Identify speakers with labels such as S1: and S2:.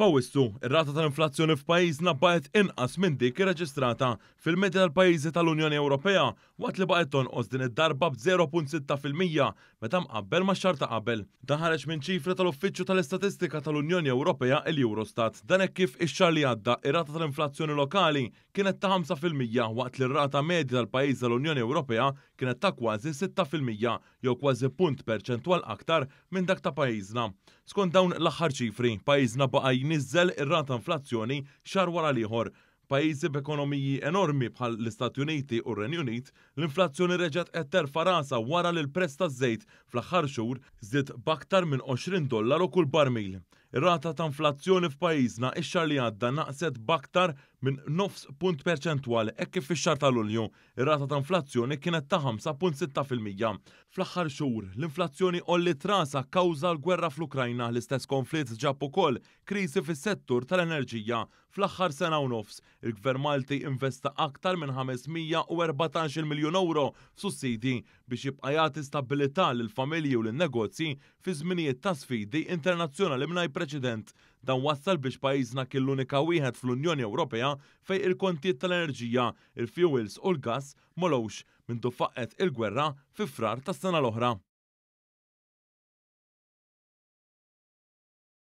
S1: F'Awwissu, ir-rata tal-inflazzjoni f'pajjiżna baqgħet inqas minn dik irreġistrata fil-medja tal-pajjiżi tal-Unjoni Ewropea waqt li baqgħet tonqos din id-darba b'0.6% meta mqabbel max-xahar ta' qabel. Dan ħareġ minn ċifri tal-Uffiċċju tal-Istatistika tal-Unjoni Ewropea, il-Eurostat. Dan hekk kif ix-xahar li għadda, ir-rata tal-inflazzjoni lokali kienet ta' 5% waqt li r-rata medja tal-pajjiżi tal-Unjoni Ewropea kienet ta' kważi 6%, jew kważi punt perċentwal aktar minn dak ta' pajjiżna. Skont dawn l-aħħar ċifri, pajjiżna baqa' jniżżel ir-rata inflazzjoni xahar wara l-ieħor. Pajjiżi b'ekonomiji enormi bħal l-Istati Uniti u r-Renju Unit, l-inflazzjoni reġgħet qed terfa' rasha wara li l-prezz taż-żejt fl-aħħar xhur żdied b'aktar minn 20 dollaru kull barmil. Ir-rata ta' inflazzjoni f'pajjiżna x-xahar li għadda naqset b'aktar minn nofs punt perċentwal hekk kif fix-xahar ta' Lulju Ir-rata ta' inflazzjoni kienet ta' 5.6%. Fl-aħħar xhur, l-inflazzjoni għolliet rasha kawża l-gwerra fl-Ukrajna. L-istess konflitt ġab ukoll kriżi fis-settur tal-enerġija. Fl-aħħar sena u nofs, il-Gvern Malti investa aktar minn 514-il miljun ewro f'sussidji biex jibqa' jagħti stabbilità lill-familji u lin-negozji fi żminijiet ta' sfidi internazzjonali mingħajr preċedent. Dan wassal biex pajjiżna kien l-unika wieħed fl-Unjoni Ewropea fejn il-kontijiet tal-enerġija, il-fjuwils u l-gass m'għolewx mindu faqqgħet il-gwerra fi Frar tas-sena l-oħra.